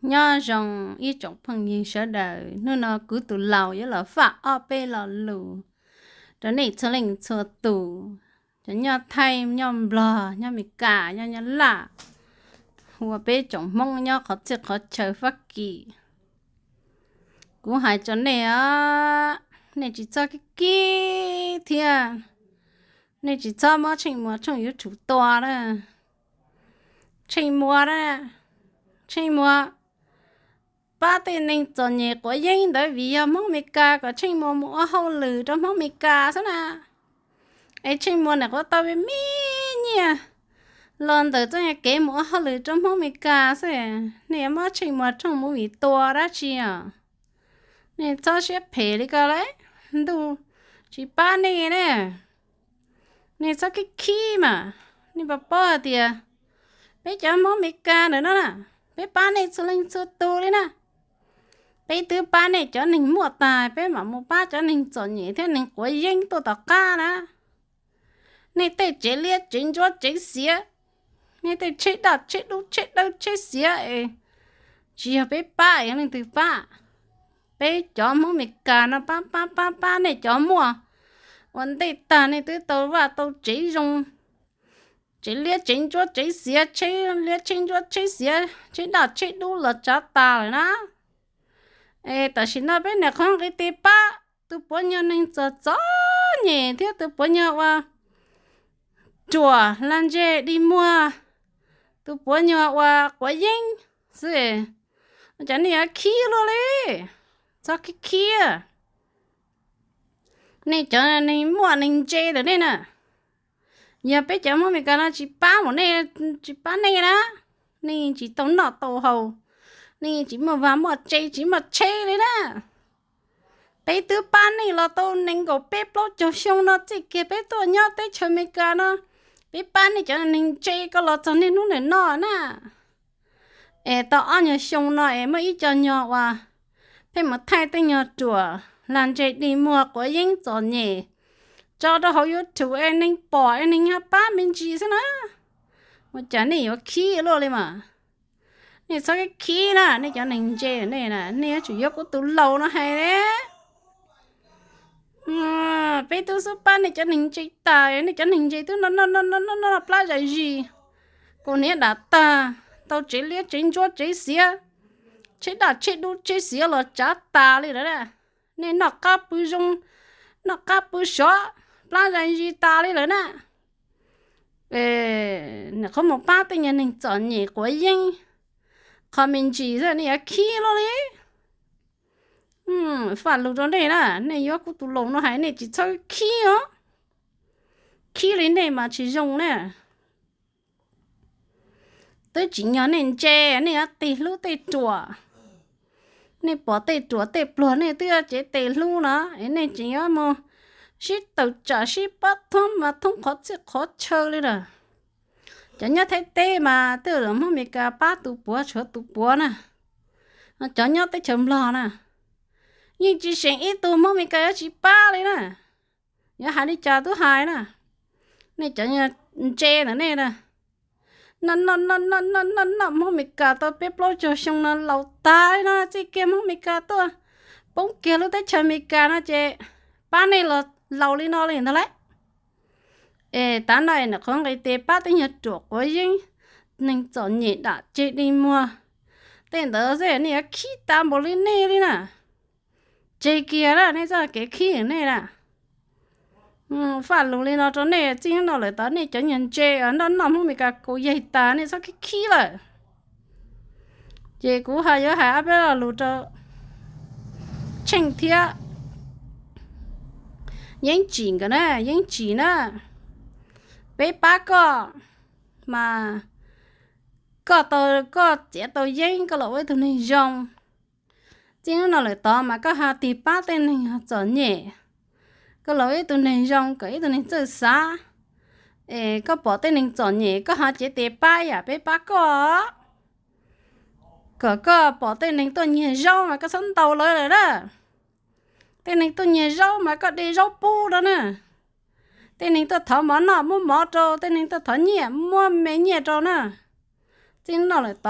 Nyob zoo ib tsoom phooj ywg sawv daws, hnub no kuv tus laus yuav los faj ob peb lo lus rau nej txhua leej txhua tus, cov nyob Thaib, nyob Nplog, nyob Meskas, nyob Nyab Laj, hu ua peb tsoom Hmoob nyob qhov txhia qhov chaw Fab Kis. Kuv hais rau nej os, nej tsis txhob kib kib thiab, nej tsis txhob muab Tsheej Muas tshooj YouTube tua na. Tsheej Muas na, Tsheej Muas pab tej neeg txom nyem quav yeeb ntawd vim yog Hmoob Meskas kom Tsheej Muas mus ua hauj lwm rau Hmoob Meskas xwb na. Es Tsheej Muas niam qhuav tau me me nyiaj los ntawm txoj kev mus ua hauj lwm rau Hmoob Meskas xwb, nej yuav muab Tsheej Muas tshooj movie tua dab tsi os? Nej txhob siab phem li ko lauj, ntuj tsis pab nej ne. Nej txhob khib khib mas, nej puas paub hais tias peb cov Hmoob Meskas ntawm no na, peb pab nej txhua leej txhua tus li na. Peb twb pab nej cov neeg muaj tas, peb mam mus pab cov neeg txom nyem thiab neeg quav yeeb tuaj tom qab na. Nej tej tsev liab tsev ntsuab tsev xiav, nej tej tsheb daj tsheb dub tsheb dawb tsheb xiav es tsis yog peb pab es yog leej twg pab? Peb cov Hmoob Meskas no pab pab pab pab nej cov muaj ua ntej tag, nej twb tau vaj tau tsev zoo, tsev liab tsev ntsuab tsev xiav, tsheb liab tsheb ntsuab tsheb xiav, tsheb daj tsheb dub los tsav tas lawm na. Es tam sim no peb niam qhuav nqis tes pab tus puav nyuag neeg txom txom nyem thiab tus puav nyuag ua ruam lag ntseg dig muag, tus puav nyuag ua quav yeeb xwb, cas nej yuav khib luaj li? Txhob khib khib. Nej cov neeg muaj neeg ntse ntawm nej na, yog peb cov Hmoob Meskas no tsis pab mus nej, tsis pab nej na, nej tsis tau noj tau haus, nej tsis muaj vaj muaj tsev tsis muaj tsheb li na. Peb twb pab nej los tau nees nkaum peb plaub caug xyoo no, txij kiag peb tuaj nyob teb chaws Amelikas no, peb pab nej cov neeg ntse ko los txog niaj hnub niam no na. Es tau ob nyuag xyoo no es muaj ib co nyuag uas pheej mus thaij tej nyuag ruam lag ntseg dig muag quav yeeb txom nyem tso rau hauv YouTube es neeg pom es neeg ho pab me ntsis xwb na. Ua cas nej yuav khib luaj li mas? Nej txhob khib na, nej cov neeg ntse nej na, nej yuav tsum yuav kuv tus laus no hais li. Peb twb xub pab nej cov neeg ntse tas, nej cov neeg ntse twb noj noj noj noj noj noj plab zais zis, kaus hniav dam tag, tau tsev liab tsev ntsuab tsev xiav, tsheb daj tsheb dub tsheb xiav los tsav tas li lawm na. Nej noj qab pw zoo, noj qab pw sov, plab zais zis tas li lawm na. Nws qhov mus pab tej nyuag neeg txom nyem quav yeeb, qhov me ntsis xwb nej yuav khib luaj li. Faj lus rau nej na, nej yuav kuv tus laus no hais nej tsis txhob khib os. Khib li nej mas tsis zoo na. Twb tsim nyog nej ntse, nej yuav tig hlub tej ruam. Nej pom tej ruam tej pluag nej twb yuav cev tes hlub no, es nej tseem yuav mus sib tawm tsam sib pab thoob mas thoob qhov txhia qhov chaw li lawm. Cov nyob Thaib teb mas twb yog Hmoob Amelikas pab tus puav tshuav tus puav na. Cov nyob teb chaws Nplog na, yeej tsis seem ib tug Hmoob Amelikas yuav tsis pab li na. Yuav hais li cas twb hais na. Nej cov ntse ntawm nej na, noj noj noj noj noj noj noj Hmoob Amelikas tau peb plaub caug xyoo no laus tag li no, txij kiag Hmoob Amelikas tuaj poob kiag lub teb chaws Amelikas no ces pab nej los laus li no li ntag lauj. Es tav no es nws qhuav nqis tes pab tej nyuag ruam quav yeeb, neeg txom nyem dam ceg dig muag, tej ntawd xwb nej yuav khib tas npaum li nej li na. Tseg kiag na, nej txoj kev khib nej na. Faj lus li no rau nej, txij hnub no lawm tod nej cov nyuag ntse noj noj Hmoob Amelikas kaus yaig tas nej txhob khib khib lawm. Ces kuv ho yuav hais ob peb lo lus rau Tsheej thiab Yeeb Tsim nkawd na, Yeeb Tsim na. Peb pab koj mas koj tau, koj txiav tau yeeb koj los ua ib tug neeg zoo. Txij hnub no lawm tod mas koj ho tig pab tej neeg txom nyem, koj los ua ib tug neeg zoo kom ib tug neeg txawj xav. Es koj pom tej neeg txom nyem koj ho cev tes pab yam peb pab koj, kom koj pom tej neeg tuaj nyiag zaub mas koj txhob ntaus lawv lawm na. Tej neeg tuaj nyiag zaub mas koj de zaub pub rau na. Tej neeg tuaj thov mov noj muab mov rau, tej neeg tuaj thov nyiaj muab me nyiaj rau na. Txij hnub no lawm